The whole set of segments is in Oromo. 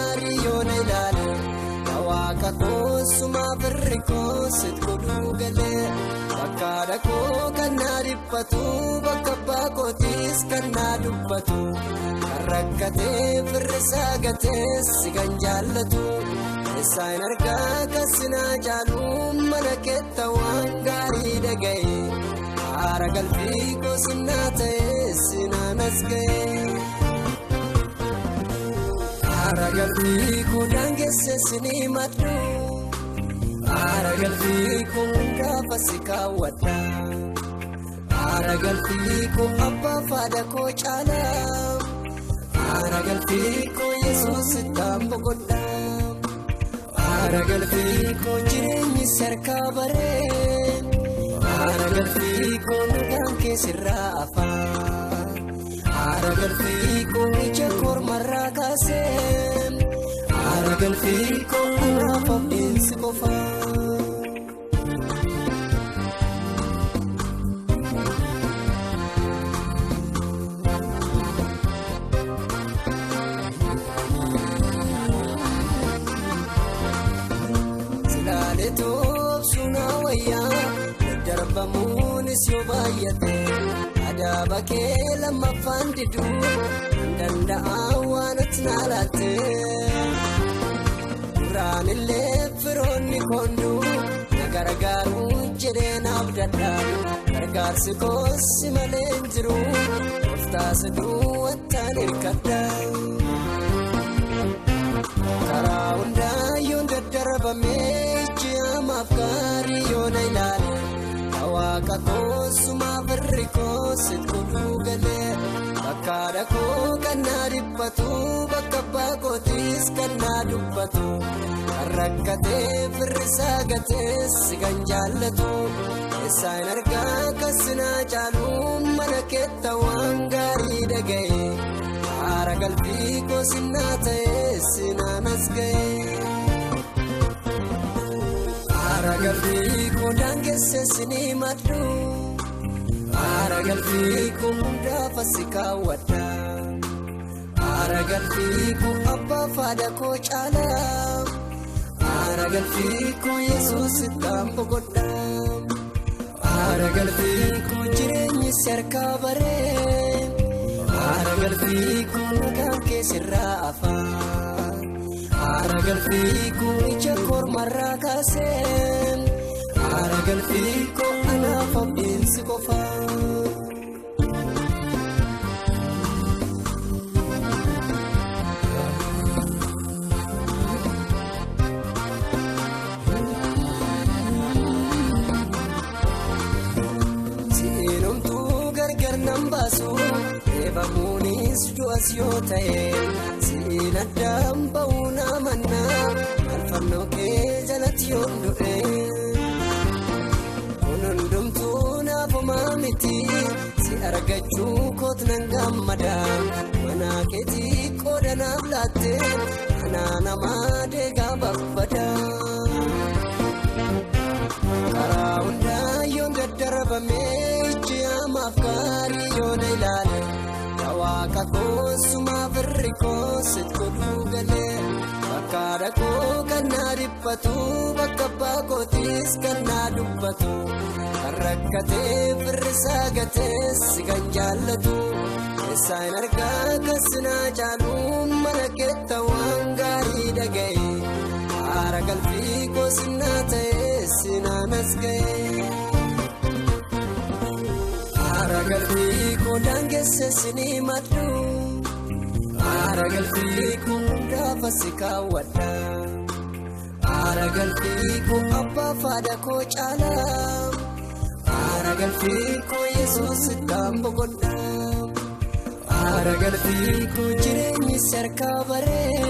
gaarii yoo na ilaale Waaqa koo sumaa firri koo sitti godhuu galee bakka dhaqoo kan na dhiphatu bakka abbaa kootiis kan na dubbatu kan rakkatee firri saagatee si kan jaallatu isaan argaa kasinaa caalu mana keetta waan gaarii dhaga'e haara galfii koo sinnaa ta'e sinaan as ga'e. Haara galfii koo daangesse sinii maddu haara galfii koo gaafa si kaawwadha haara galfii koo abbaa faada koo caala haara galfii koo Yesuus ittaan boqodha haara galfii koo jireenyi sarkaa baree haara galfii koo nagaan keessirraa afaa. Haara galfii koo ija kormarraa kaasee haara galfii koo anaaf abdiinsi qofaa. Silaalee toobsuuna wayyaa daddarbamuunis yoo baay'ate. Adaaba kee lammaffaan diduu danda'a waan ati na laatte. Duraan illee firoonni koonduu na gargaaruu jedhee naaf dadha. Gargaarsi koos si malee hin jiru gooftaas duwwattaan hirkadha. Karaa hundaa yoon daddarbamee ijji hamaaf gaarii yoo na ilaale. Waaqa koo sumaa firri koo sitti godhuu galee bakka dhaqoo kan na dhiphatu bakka abbaa kootiis kan na dubbatu kan rakkatee firri saagatee si kan jaallatu isaan argaa kasinaa caalu mana keetta waan gaarii dhaga'e haara galfii koo sinnaa ta'e sinaan as ga'e. Haara galfii koo daangesse sinii maddu haara galfii koo gaafa si kaawwadha haara galfii koo abbaa faada koo caala haara galfii koo Yesuus ittaan boqodha haara galfii koo jireenyi sarkaa baree haara galfii koo nagaan keessirraa afaa. Haara galfii koo ija kormarraa kaasee haara galfii koo anaaf abdiinsi qofaa. Siinumtuu gargar nan baasu eebamuunis du'as yoo ta'e. Siin addaan ba'uu naamannaa alfannoo kee jalatti yoon du'e. Kun hundumtuu naaf homaa miti si argachuu koot nan gammada mana keetii qooda naaf laatte anaa namaa deegaa babbada. Karaa hundaa yoon daddarbamee ijji hamaaf gaarii yoo na ilaale. Waaqa koo sumaa firri koo sitti godhuu galee bakka dhaqoo kan na dhiphatu bakka abbaa kootiis kan na dubbatu kan rakkatee firri saagatee si kan jaallatu isaan argaa kasinaa caalu mana keetta waan gaarii dhaga'e haara galfii koo sinnaa ta'e sinaan as ga'e. Haara galfii koo daangesse sinii maddu haara galfii koo gaafa si kaawwadha haara galfii koo abbaa faada koo caala haara galfii koo Yesuus ittaan boqodha haara galfii koo jireenyi sarkaa baree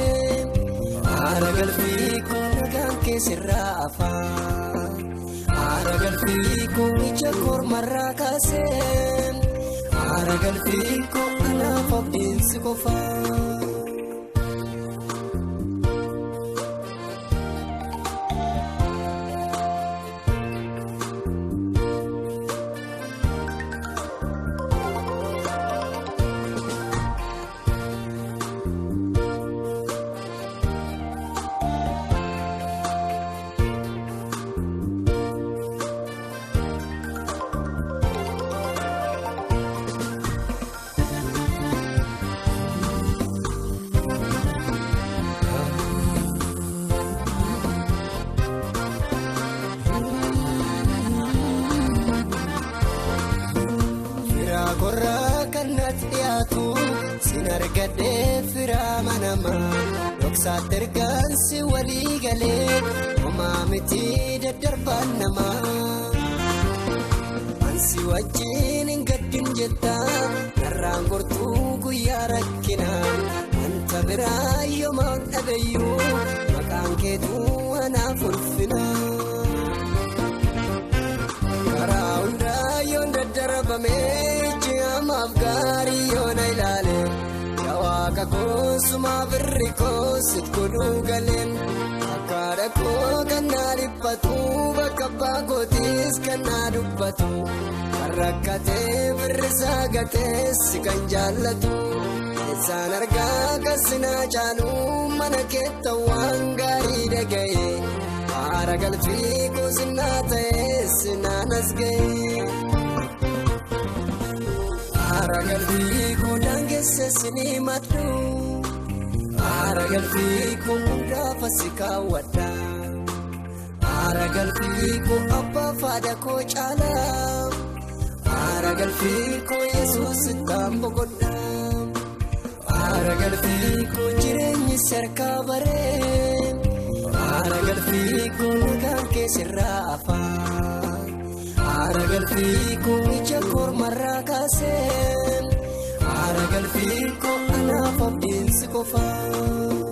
haara galfii koo nagaan keessirraa afaa. Haara galfii koo ija kormarraa kaasee haara galfii koo anaaf abdiinsi qofaa. Argadhee firaa manamaa dhoksaatti ergaansi walii galee homaa miti daddarbaan namaa. Ansi wajjin hin gaddin jettaa narraan gortuu guyyaa rakkinaa wanta biraa yoomaan dhabeyyuu maqaan keetuu anaaf ulfina. Karaa hundaa yoon daddarbamee ji'amaaf gaarii yoona ilaale. Waaqa koo firri koo sitti godhuu galeen akkaadha koo kan na dhiphatu bakka abbaa kootiis kan na dubbatu kan rakkatee firrisaa gatee si kan jaallatu isaan argaa kan si na caalu mana keetta waan gaarii dhaga'e haara galfii koo si na ta'e si naan as ga'e. Haara galfii koo daangesse sinii maddu haara galfii koo gaafa si kaawwadha haara galfii koo abbaa faada koo caala haara galfii koo Yesuus ittaan boqodha haara galfii koo jireenyi sarkaa baree haara galfii koo nagaan keessirraa afaa. Haara galfii koo ija kormarraa kaasee haara galfii koo anaaf abdiinsi qofaa.